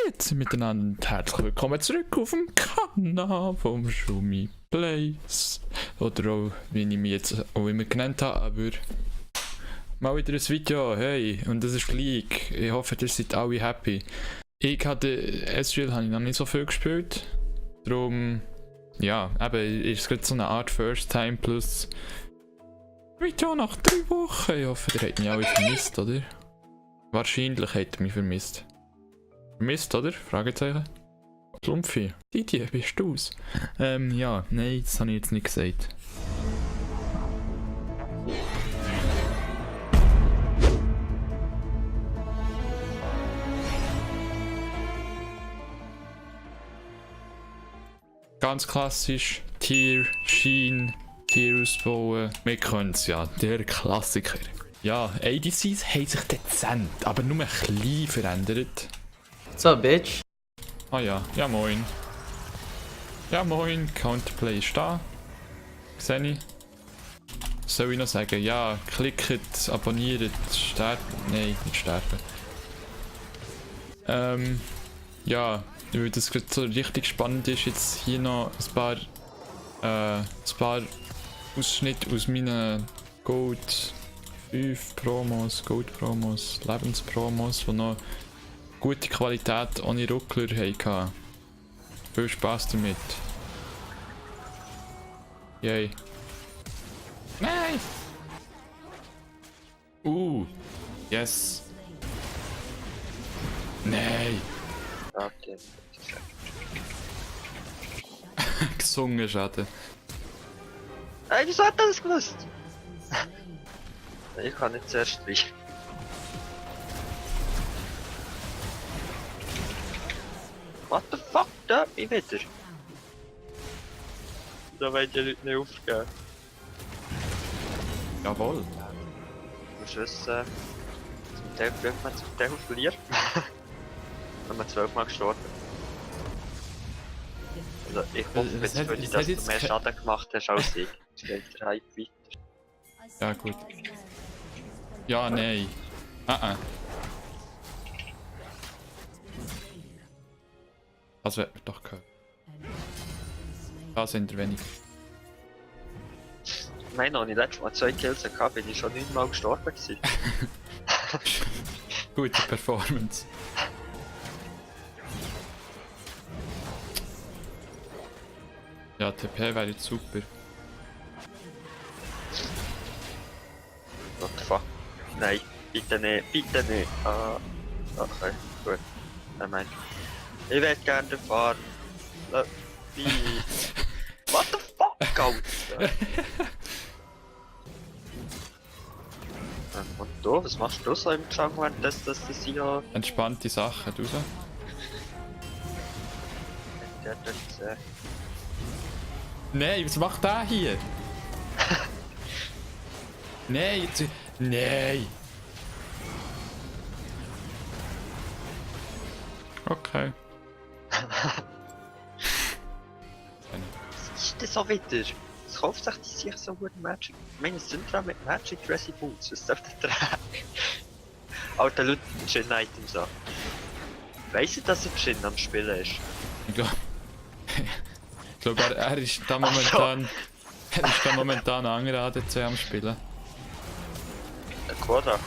Grüezi miteinander und herzlich willkommen zurück auf dem Kanal vom Schumi Plays. Oder auch, wie ich mich jetzt auch immer genannt habe, aber mal wieder ein Video, hey, und das ist League. Ich hoffe, ihr seid alle happy. Ich hatte Ezreal habe ich noch nicht so viel gespielt, darum, ja, eben, ist es gerade so eine Art First Time plus Video nach 3 Wochen. Ich hoffe, ihr habt mich alle vermisst, oder? Wahrscheinlich habt ihr mich vermisst. Vermisst, oder? Fragezeichen. Schlumpfi. Didi, bist du's? Ja, nein, das habe ich jetzt nicht gesagt. Ganz klassisch, Tier, Sheen, Tier ausbauen. Wir können's ja, der Klassiker. Ja, ADCs haben sich dezent, aber nur ein bisschen verändert. So, Bitch. Ah ja, ja moin. Ja moin, Counterplay ist da. Sehe ich. Soll ich noch sagen? Ja, klickt, abonniert, sterben. Nein, nicht sterben. Ja, weil das gerade so richtig spannend ist, jetzt hier noch ein paar Ausschnitte aus meinen Gold 5 Promos, Gold Promos, Lebenspromos, die noch gute Qualität ohne Ruckler hatten. Viel Spaß damit. Yay. Nein! Yes. Nein! Okay. Gesungen Schaden. Ey, wieso hat er das gewusst? Ich kann nicht zuerst rein. What the fuck, da bin ich wieder. Da wollen die Leute nicht aufgeben. Jawohl. Du musst wissen, zum Teil gewinnt man, zum Teil verliert man. Wenn man 12 Mal gestorben. Also ich hoffe jetzt für dich, dass du mehr Schaden gemacht hast als ich. Jetzt geht der Hype weiter. Ja gut. Ja, nein. Das wird mir doch gehört. Da sind wir wenig. Ich meine, als ich letztes Mal 2 Kills hatte, bin ich schon 9 Mal gestorben gewesen. Gute Performance. Ja, TP wäre jetzt super. What the fuck? Nein, bitte nicht, bitte nicht. Ah, okay, gut. Ich meine, ich will gerne den fahren. Wie? What the fuck, Alter? Und du, was machst du so im Junk, wenn das hier... Entspannte Sachen, du so? Der hat das, Nein, was macht der hier? Nein, jetzt... Nein! Okay. Was ist das so wieder? Es kauft sich die sich so gut Magic. Ich meine, es sind dran mit Magic Dressy Boots, was darf der tragen? Alter, Leute, Gin-Items an. Weiss ich, dass er Gin am Spielen ist? Ich glaube, er ist da momentan... Er ist da momentan ein anderer ADC am Spielen. Der Quadra.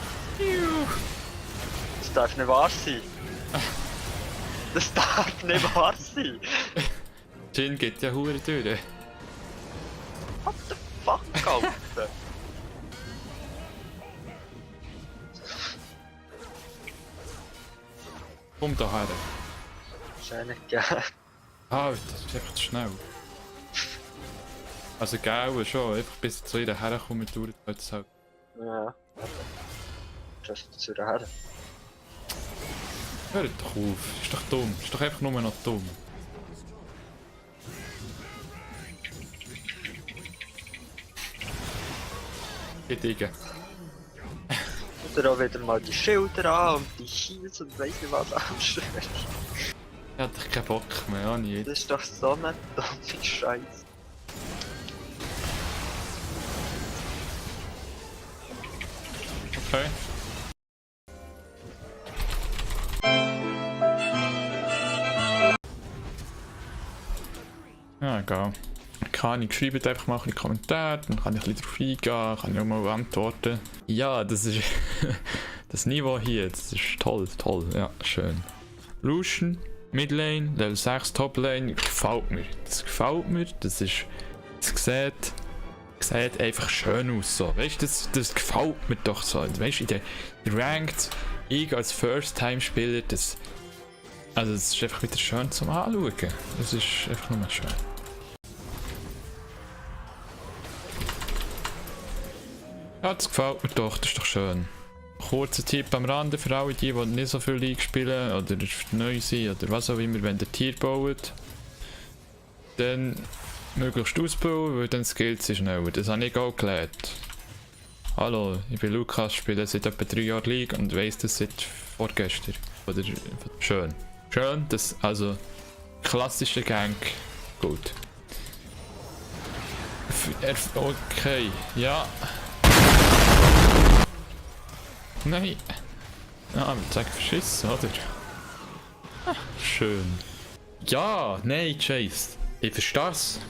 Das darf nicht wahr sein. Das darf nicht wahr sein. Jin geht ja hure durch. What the fuck, Alter? Komm da her. Wahrscheinlich gern. Alter, das ist einfach zu schnell. Also gell, schon, einfach bis zu ihr herkommen dauert es halt. Ja. Just zu der. Hör doch auf, ist doch dumm, ist doch einfach nur noch dumm. Geht Digga. Oder auch wieder mal die Schilder an und die Shields und weiss nicht was anschreiben. Ich hatte keinen Bock mehr, ja nicht. Das ist doch so eine dumme Scheiße. Okay. Ja, egal. Keine Ahnung, schreibt einfach mal in die Kommentare, dann kann ich ein bisschen drauf eingehen, kann ich auch mal antworten. Ja, das ist das Niveau hier, das ist toll, toll, ja, schön. Lucian, Midlane, Level 6, Toplane, gefällt mir. Das gefällt mir, das sieht einfach schön aus so. Weißt du, das gefällt mir doch so. Weißt du, in der Ranked, ich als First-Time-Spieler, das ist einfach wieder schön zum Anschauen. Das ist einfach nur schön. Ja, das gefällt mir doch, das ist doch schön. Kurzer Tipp am Rande für alle die nicht so viel League spielen oder neu sind oder was auch immer, wenn ihr Tier baut, dann möglichst ausbauen, weil dann skillt sie schneller. Das habe ich auch gelernt. Hallo, ich bin Lukas, spiele seit etwa 3 Jahren League und weiss das seit vorgestern. Oder schön. Schön, das, also klassischer Gank, gut. Okay, ja. Nein. Ah, ich sag verschissen, oder? Ah, schön. Ja, nein, Chase. Ich versteh's.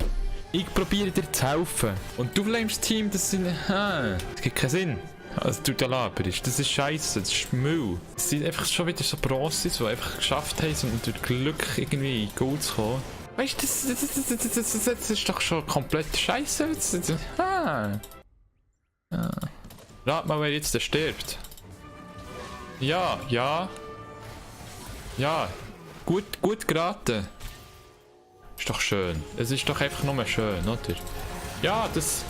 Ich probiere dir zu helfen. Und du blamest das Team, das sind. Das gibt keinen Sinn. Also du da laberst. Das ist scheiße, das ist Müll. Es sind einfach schon wieder so Bronzes, die einfach geschafft haben, um durch Glück irgendwie in Gold zu kommen. Weißt du, das ist doch schon komplett scheiße. Rat mal, wer jetzt der stirbt. Ja, ja. Ja, gut geraten. Ist doch schön. Es ist doch einfach nur schön, oder? Ja, das...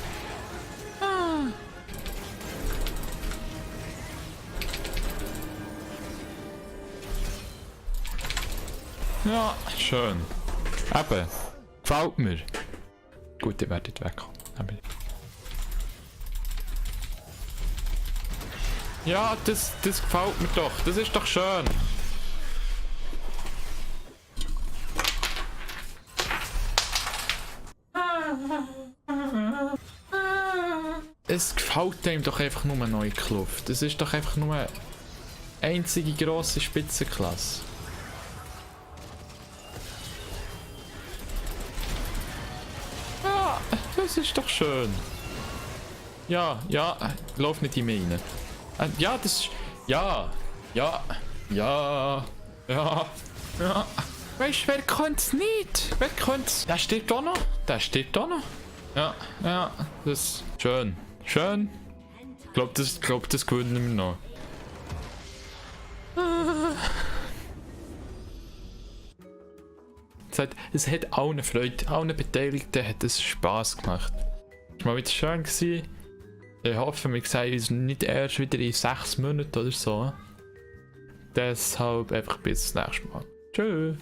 Ja, schön. Eben. Gefällt mir. Gut, ihr werdet wegkommen. Ja, das gefällt mir doch. Das ist doch schön. Es gefällt ihm doch einfach nur eine neue Kluft. Das ist doch einfach nur eine einzige grosse Spitzenklasse. Ja, das ist doch schön. Ja, lauf nicht in mich rein. Ja, das... Ja. Weißt du, wer könnte nicht? Wer könnte? Der steht da noch. Ja, das ist schön. Schön. Ich glaube, das gewinnen wir noch. Es hat allen Freude, allen Beteiligten hat es Spass gemacht. Es war mal wieder schön gewesen. Ich hoffe, wir sehen uns nicht erst wieder in 6 Monaten oder so. Deshalb einfach bis zum nächsten Mal. Tschüss.